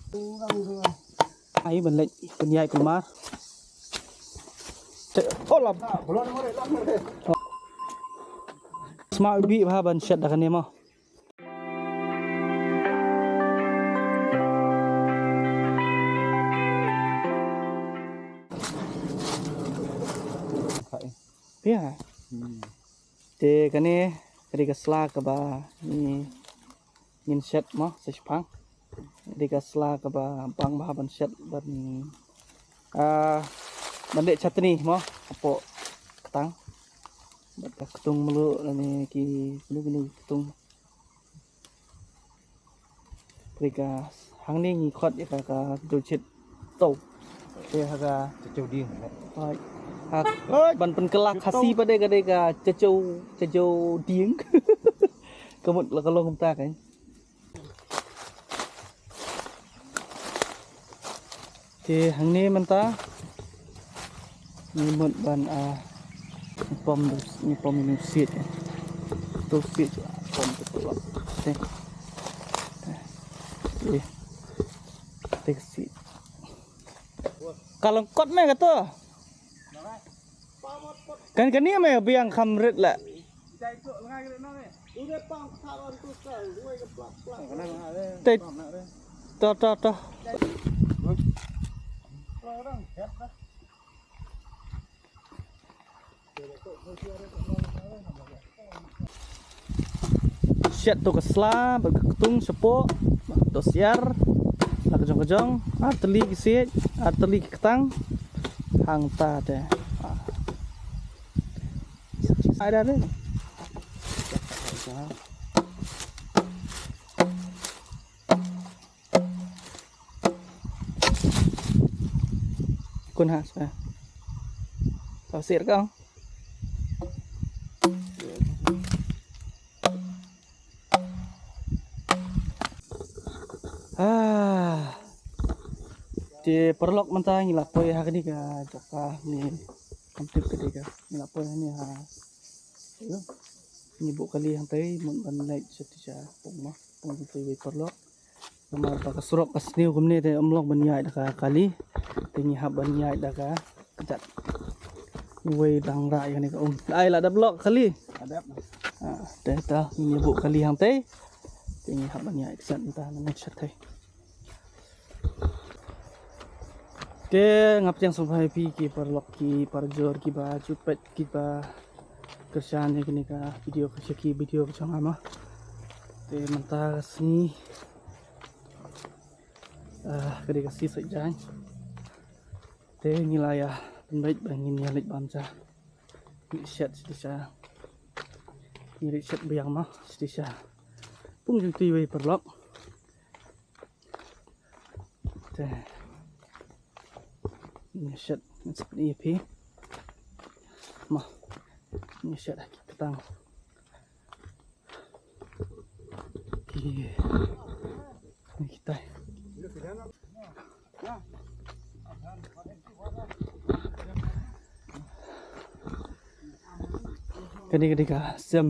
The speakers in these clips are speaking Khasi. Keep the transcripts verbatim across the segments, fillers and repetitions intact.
Ai ban leit ban ïai kulmar. Te, oh, lap. Sma bi bha ban shet da kane mo. Pia. Te kane ka dei ka sla kaba ngi ngin shet mo sa shipang. Ka dei ka sla kaba bang bha ban shet ban, ah, ban leh chutney mo hapoh ktang. Bad ka ktung mluh lane ki kunu kunu ki ktung. Ka dei ka hangne ngi khot ïa ka ka dulchit to. Te ha ka Chachew dieng. Hoi. Ha ban pynkylla Khasi pat de ka dei ka chachew, chachew dieng. Ka mut la ka long kumta kan. Te hangne mynta ngi mut ban, ah, ngi pom, ngi pom ïa u siej. To siej pom to pom. Te. Te. Te siej. Ka long kot me kato. Kan kane me biang kham rit la. Te, to, to, to. Shet to ka sla bad ka ktung shapoh. To siar la ka jong ka jong. Ar tylli ki siej, ar tylli ki ktang. Hangta te. Ah. Ai da de. Kun ha sa. Tau sir kau. Ah. Te paralok mynta ngi la poi ha kane ka jaka ngi kam tip ka dei ka ngi la poi ha ne ha. Ngi buh kali hangtai mut ban leit sha tisha pung ma pung tu wei paralok. Namar ba ka surok ka sniew kumne te ym lok ban ïaid da ka kali. Te ngi hap ban ïaid da ka kjat. Wei dang rah ïa kane ka um. Ai la dep lok kali. Adep. Ah, te ta ngi buh kali hangtai. Te ngi hap ban ïaid kjat mynta na ne shatai. Te nga pdiang sngewbha ïa phi ki paralok ki parajor kiba ju peit kiba kyrshan ïa kane ka video ka sha ki video ka jong nga ma. Te mynta ka sngi, ah, ka dei ka sngi Saitjaiñ. Te ngi la ïa pynbeit ba ngin ïa leit bam ja. Ngi shet shisha. Ngi leit shet biang ma shisha. Pung jong ti wei paralok. Te. Ngi shet ngi shet ïa phi. Ma. Ngi shet ha ki ktang. Ki. Ngi kitai. Kane ka dei ka sem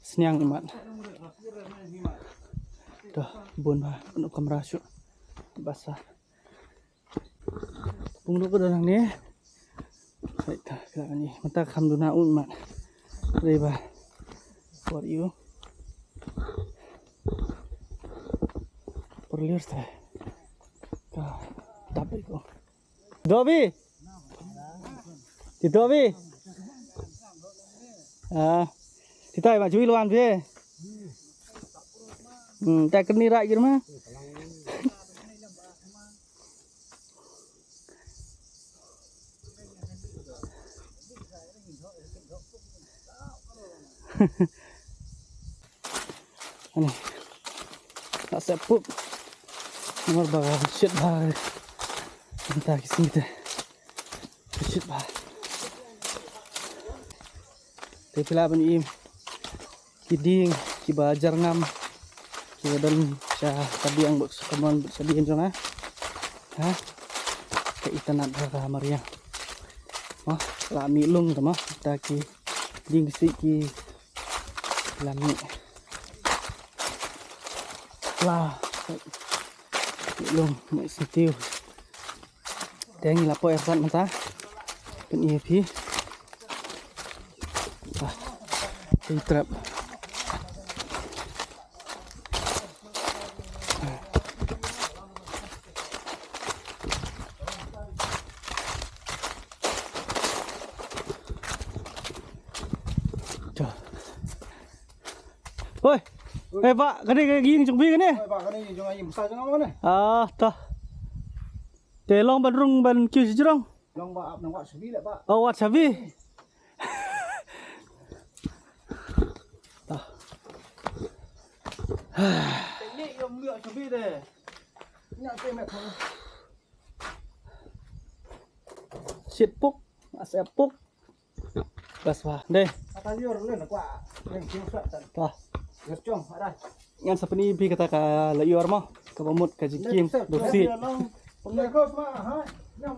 sniang imat. To bun ba pynuk kamra shuh. Basa. Pung duk ka don hangne. Hai ta kra ni. Mynta kham duna u imat. Dei ba. For you. Por liur ta. Ka dap iko. Dobi. Ti dobi. Ah. Ti tai ma chui luan phi. Hmm, ta kni rai jir ma. Ani. Nasib pup. Nomor baga shit ba. Minta kisi te. Shit ba. Te pila ban im. Ki dieng kiba jarngam kiba don sha ka dieng bad sha kamon bad sha dieng jong nga. Ha. Ka itynnad ha ka mariang. Ma la mih lung ta ma ta ki dieng ki sih ki la mih. La. Long mai sentiu. Te ngi la poi artat mynta. Pyn-i phi. Ah, pyn trap. Oi. Eh, Bah, kane ka ïing jong phi kane? Oi, Bah, kane ïing jong nga, ïing sa jong nga kane. Ah, ta. Te long ban rung ban kiew shajrong. Long ba ap nang wat shabi leh, Bah. Oh, wat shabi. Ta. Te ngi ïom leh shabi de. Nya te met. Shit puk, asep puk. Bas ba. Dei. Ata yor le na kwa. Yang king sat tan. Ta. Yor chong ada. Ngan sa pyni phi kata ka la yor mo. Kaba mut ka jingkieng. Duk si.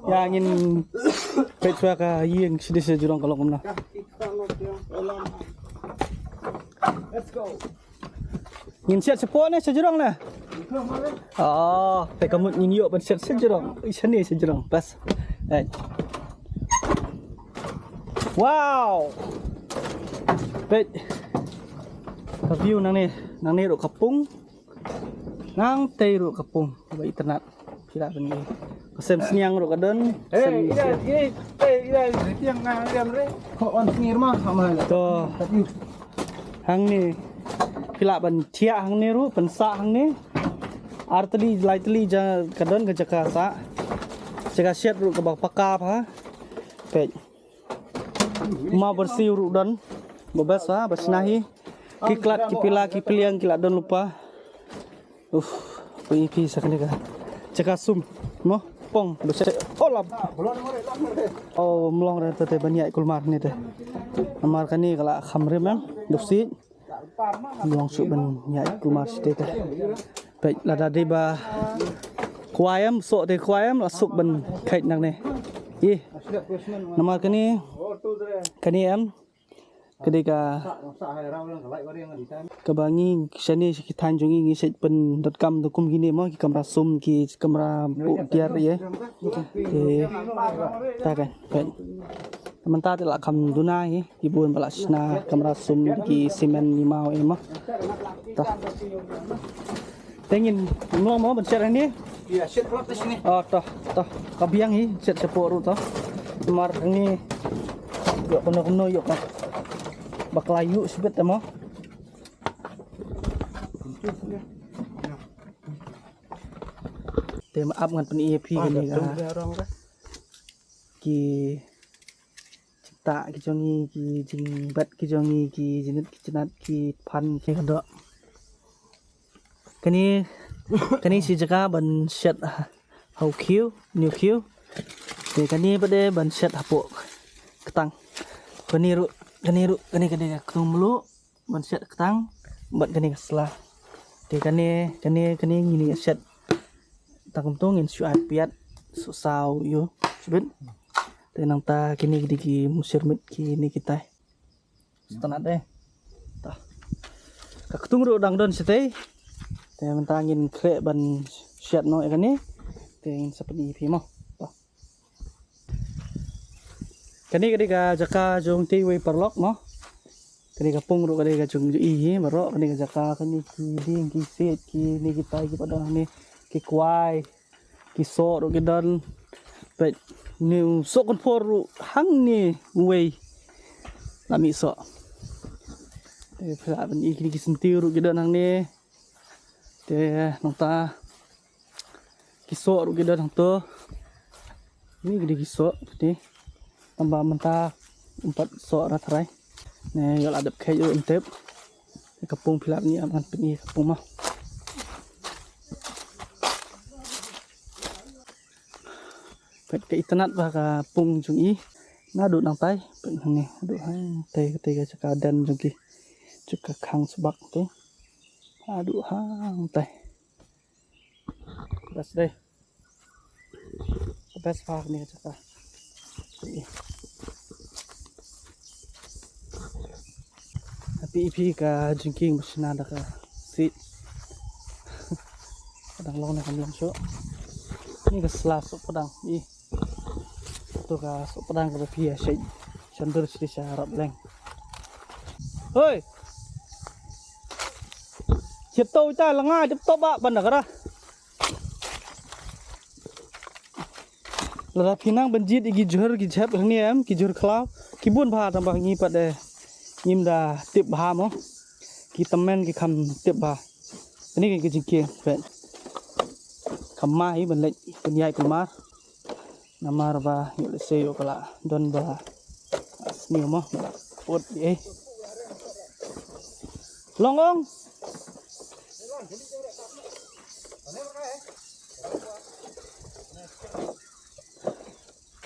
Ïa ngin peit shuwa ka ïing shi dei shajrong ka long kumno. Let's go. Ngin siat shapoh ne shajrong ne. Oh, te ka mut ngin ïoh ban siat shajrong. Ui, shane shajrong. Bas. Right. Wow. Peit. Ka view nangne, nangne ruh ka pung. Nangtei ruh ka pung. Ba itynnat. Phi lah ban ïohi. Ka sem sniang ruh ka don. Hey, ila, ila, hey, ila, tiang nga ngam re. Ko on sniang ma, sama le. To. Kat yu. Hangne. Phi lah ban thiah hangne ruh, pynsah hangne. Ar tylli, lai tylli ja ka don ka jaka sah. Jaka shet ruh kaba paka ha. Peit. Ma bersih ruh don. Ba best ha, ba shna hi. Ki klat, ki pila, ki pliang, ki la don lypa. Uf, phi, phi sa kane ka jaka sum. Mo, pong, ba shet. Oh, lap. Oh, mlong re te, te ban ïaid kulmar ne te. Namar kane ka la kham rim em, duk sih. Long suk ban ïaid kulmar shatei te. Peit lada dei ba kwai em, soh te kwai em, la suk ban khait nangne. Ih. Namar kane, kane em. Ka dei ka, kaba ngi shane sha ki thaiñ jong ngi ngi shait pyndonkam da kum kine mo, ki kamra sum, ki kamra buh tiar ïa. Te ta kan, kan. Mynta te la kham duna hi. Ki bun ba la shna kamra sum ki cement ni mau em. Ta. Te ngin no mo ban shet ni. Ïa, shet plot te shini. Oh, to, to. Ka biang hi, shet shapoh ruh to. Mar ni. Ïoh kono kono ïoh ka. Bakla ïoh shibit te mo. Te ma ap ngan pyni ïa phi kane ka. Ki jingtah ki jong ngi, ki jingbet ki jong ngi, ki jingit ki jinat, ki phan ki kado. Kane, kane shi jaka ban shet ha u khiew, hynñiew khiew. Te kane pat de ban shet hapoh ktang. Kane ruh, kane ruh, kane, kane ka ktung mluh. Ban shet ktang bad kane ka sla. Te kane, kane, kane ngin ïa shet. Ta kumto ngin shu ai piat, shu saw ïa u shibit. Te nangta kine ki dei ki mushiar miet kine kitai. Shu tynnat de. Ta. Ka ktung ruh dang don shatei. Te mynta ngin khreh ban shet noh ïa kane. Te ngin sa pyni ïa phi mo. Ta. Kane ka dei ka jaka jong tei wei paralok mo. Kane ka pung ruh ka dei ka jong i hi baroh, kane ka jaka, kane ki dieng ki siej, kine kitai kiba don hangne, ki kwai, ki soh ruh ki don. Peit, ne u soh kynphor ruh hangne uwei. La mih soh. Te phi lah ban i kine ki syntiew ruh ki don hangne. Te nangta ki soh ruh ki don hangto. Ni ki dei ki soh te. Tangba mynta ym pat soh ra tharai. Ne ïoh la dep kheit ruh ym tip. Ka pung phi lah ban ïohi, ngan pyni ka pung mo. Peit ka itynnat bha ka pung jong i. Naduh nangtai, peit hangne, naduh hangtai, katei ka jaka den jong ki. Jaka khang sbak te. Naduh hangtai. Best dei. Best bha kane ka jaka. Happy ïa phi ka jingkieng ba shna da ka seat. Ka Tang long ne kam long shuh. Ni ka sla suh pdang. I. To ka suh pdang ka ba phi ïa shait. Shan dur shi sha rap leng. Hoi. Chip to ita langa chip to ba ban da kara. Lada phi nang ban jied ïa ki jhur ki jhep hangne em, ki jhur khlaw, ki bun bha tang ba ngi pat de ngim da tip bha mo. Ki tymmen ki kham tip bha. Kane ka jingkieng peit. Kham ma hi ban leit ban ïaid kulmar. Namar ba ïoh lehse ïoh ka la don ba sniew mo. Put ei. Long ong.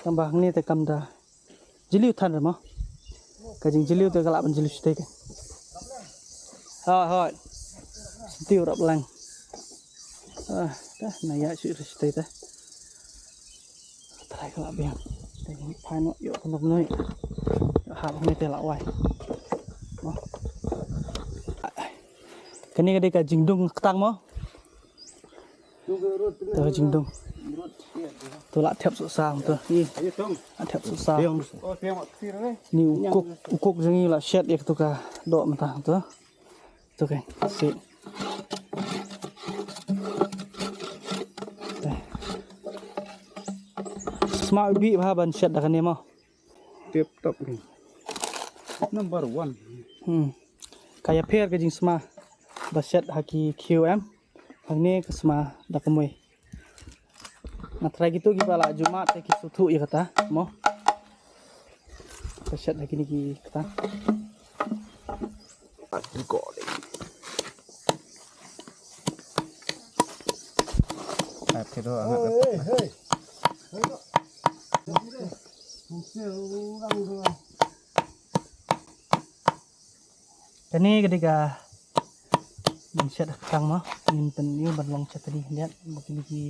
Tang ba hangne te kam da jylliew than re mo. Ka jingjylliew te ka lah ban jylliew shatei ka. Hoi hoi. Shatei rap lang. Ah, ta na ïa shu shatei ta. Trai ka lah biang. Te phai mo ïoh kano kano. Hap hangne te lah wai. Mo. Kane ka dei ka jingdung ktang mo. Te ka jingdung. To lah thep suh sa to. I. Lah thep suh sa. Ni u kuk, u kuk jong ngi lah shet ïa katu ka doh mynta to. To ka si. Te. Sma u bi bha ban shet da kane mo. Tip top ni. Number one. Hmm. Ka ïapher ka jingsma ba shet ha ki khiew em. Hangne ka sma da ka mui. Nga trai kitu ki ba la jumah te ki suthu ïa kata mo. Ka shet ha kine ki kata. Kane ka dei ka ban shet ha ktang mo, ngin pyn ïoh ban long shet tadi khyndiat, ba kine ki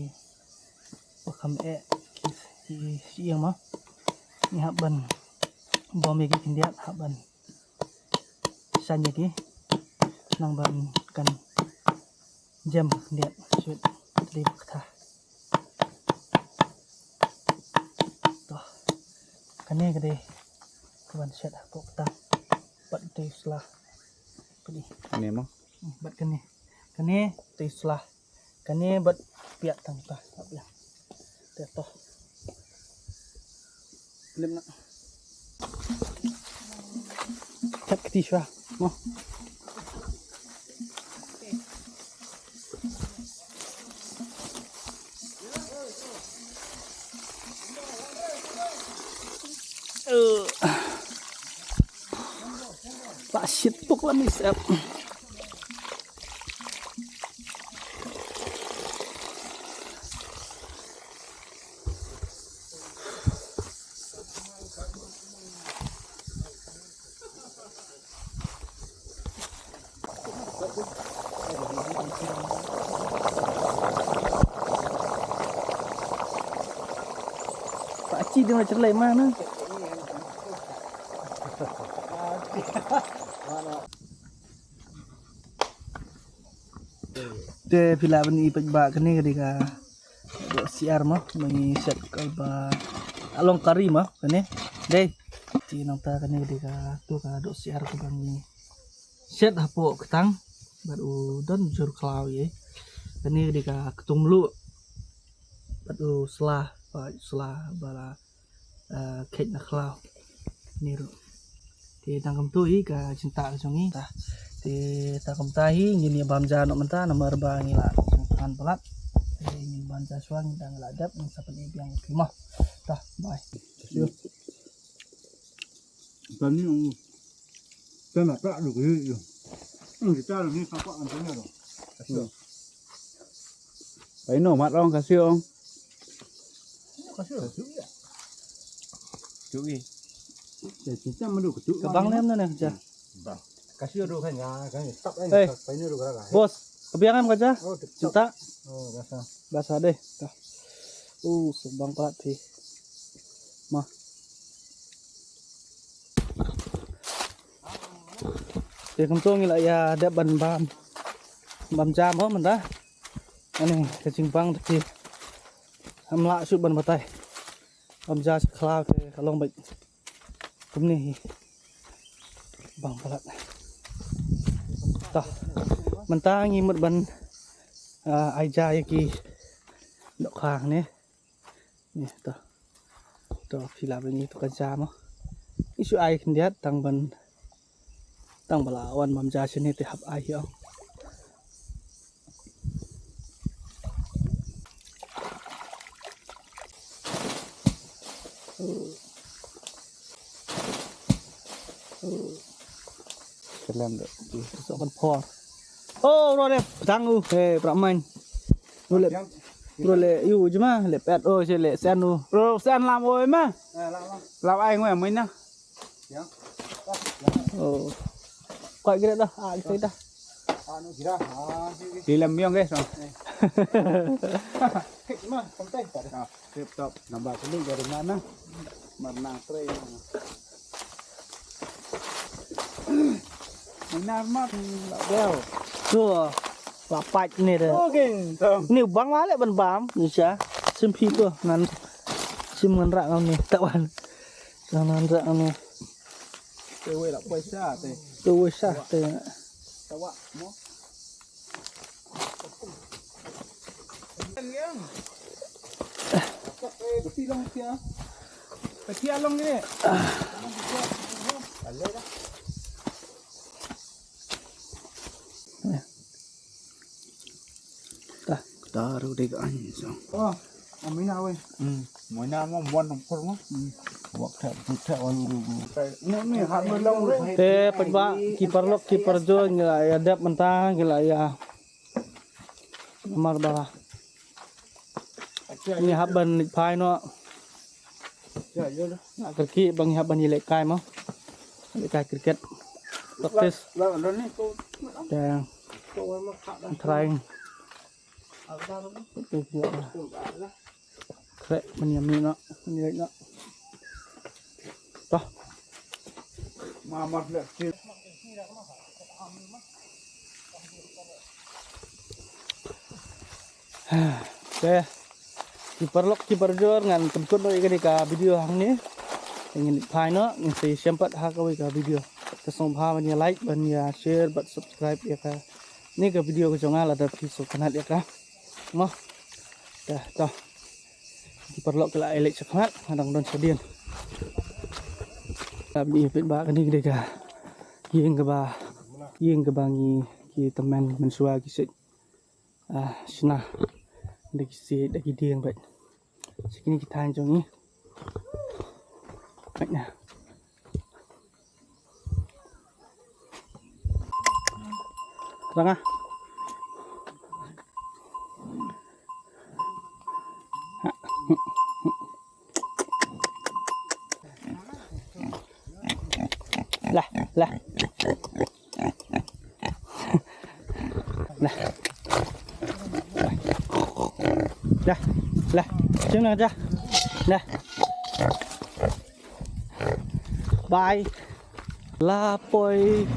ba kham eh ki ki ïeng mo. Ngi hap ban bom ïa ki khyndiat, hap ban shan ïa ki nang ban kan jem khyndiat shuh tadi ba kata. To. Kane ka dei ka ban shet hapoh ktang. Bad te sla. Pdi. Kane mo? Hmm, bad kane. Kane te sla. Kane bad piat tang ta. Te to. Lem na. Kat kti shwa. Mo. Ba shit puk la mi sep. Pak cik dia macam lain mana? Te phi lah ban i pat ba kane ka dei ka doh syiar mo, ba ngi shet ka ba along kari mo kane. Dei. Te nangta kane ka dei ka tu ka doh syiar ka ba ngi shet hapoh ktang bad u don jhur khlaw ïa. Kane ka dei ka ktung mluh bad u sla, bad u sla ba la eh, kheit na khlaw. Ni ruh. Te tang kumtu hi ka jingtah ka jong ngi. Ta. Te tang kumta hi ngin ïa bam ja noh mynta namar ba ngi la sngewthuh palat. Te ngin bam ja shuwa ngin dang la dep ngin sa pyni biang ïa phi mo. Ta, bye. Tang ni ong. Tang na pra du ki. Ong kita ni ka pa an tang ni. Pai no mat ong ka siong. Ka siong. Ka siong. Ka bang nem na ne ja. Ka siong du kan ya kan tap ai. Pai no du ka. Bos, ka biang em ka ja. Oh, tip top. Cinta. Oh, basa. Basa deh. Tah. Uh, subang palat phi. Ma. Te kumto ngi la ïa dep ban bam. Bam jam ho mynta. Ani ka jingbang te ki. Am lah shu ban batai. Am ja sha khlaw te ka long bad. Kumne hi. Bang palat. Ta. Mynta ngi mut ban, ah, ai ja ïa ki dohkha ne. Ni ta. To phi lah ban ïohi to ka ja mo. Ngi shu ai khyndiat tang ban, tang ba la wan bam ja shane te hap ai hi ong. Ka lem de. Sok kan por. Oh, ro le tang u. He, pra main. Ro le. Ro le yu jema le pet o che le sen u. Ro sen lam o ma. Lam ai ngwe main na. Oh. Kwai gre da. Ah, kita da. Di lem yong guys. Hik ma, kontai. Tip top, nambah sini dari mana? Marna tray. Minar mat, bel. Tu, lapat ni dah. Okay. Ni bang balik ban bam, ni sha. Sim phi tu, nan. Sim ngan rak ngam ni, tak wan. Ngan rak ngam ni. Te wei la poi sha te. Te wei sha te. Tawa mo. Ka tia long ni. Ta, ta ru de ka an so. Oh, amina we. Hmm, moina mo mon nong kor mo. Hmm. Wak ta, tu ta wan ru ru. Ni, ni, hat mo long re. Te pynba ki paralok ki parajor ngi la ïa dep mynta ngi la ïa. Namar ba ngi hap ban leit phai noh. Nga kyrkieh ba ngi hap ban ïalehkai mo. Lehkai cricket. Practice. Te trying. Khreh ban ïa mih noh, ban ïa leit noh. Toh. Te ki paralok ki parajor ngan pynkut noh ïa kane ka video hangne. Ngin phai noh, ngin sa ïashem pat ha kawei ka video. Te sngewbha ban ïa like, ban ïa share bad subscribe ïa kane ka video ka jong nga lada phi sngewtynnat ïa ka. Mo. Te toh. Ki paralok ki la ai leit shakhmat, nga dang don shadien. Ka bni pynba kane ka dei ka ïing kaba, ïing kaba ngi ki tymmen mynshuwa ki sait. Ah, shna. Da ki sait, da ki dieng bad. Shi kine ki thaiñ jong ngi. Bad na. Ranga. Lah, lah. Lah. Lah, lah. Sini aja. Lah. Bye. Lapoi.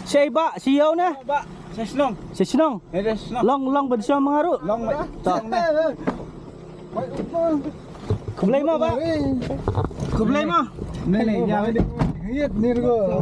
Shei ba, shei yau ne? Ba, shei shnong. Shei shnong. Ya, shei shnong. Long, long ban shong mengaru. Long ba. Ta. Khublei mo ba. Khublei mo. Ni ni ya. Ni ni ko.